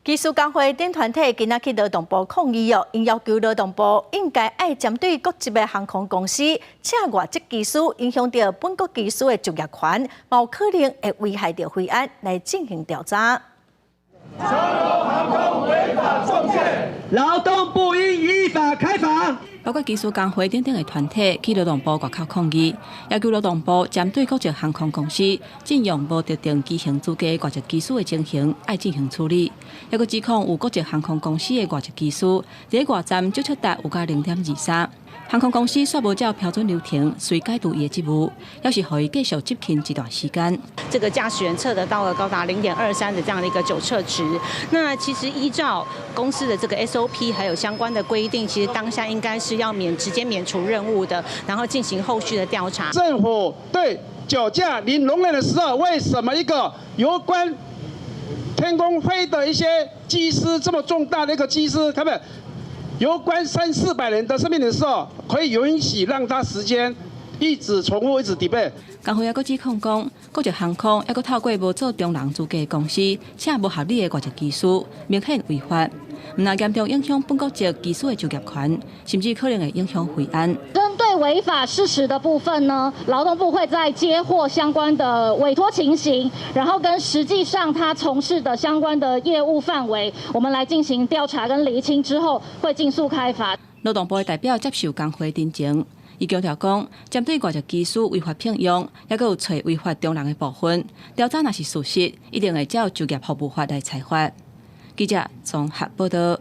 機師工會等團體今仔去勞動部抗議哦，𪜶要求勞動部應該愛針對國籍的航空公司請外籍機師，影響著本國機師的就業權，嘛有可能會危害著飛安來進行調查。長榮航空違法中介，勞動部應依法開罰。包括機師工會等等的團體去勞動部外口抗議，要求勞動部針對國籍航空公司聘用無特定機型資格外籍機師的情形，愛進行處理。猶閣指控有國籍航空公司的外籍機師佇外站酒測值有加0.23，航空公司煞無照標準流程，隨解除伊的職務，猶是予伊繼續執勤一段時間。這個駕駛員測得到了高達0.23的這樣的一個酒測值。那其實依照公司的這個 SOP 還有相關的規定，其實當下應該是要直接免除任務的，然後進行後續的調查。政府對酒駕零容忍的時候，為什麼一個有關天空飛的一些機師這麼重大的一個機師，他們有關三四百人的生命的時候，可以允許讓他時間一直重複，一直 delay。工會猶閣指控講，國籍航空猶閣透過無做中人資格的公司，請無合理的外籍機師，明顯違法，毋但嚴重影響本國籍機師的就業權，甚至可能會影響飛安。針對違法事實的部分呢，勞動部會在接獲相關的委託情形，然後跟實際上他從事的相關的業務範圍，我們來進行調查跟釐清之後，會盡速開罰。勞動部的代表接受工會陳情，伊強調講，針對外籍機師違法聘用，猶閣有揣違法中人的部分，調查若是屬實，一定會照就業服務法來裁罰。記者綜合報道。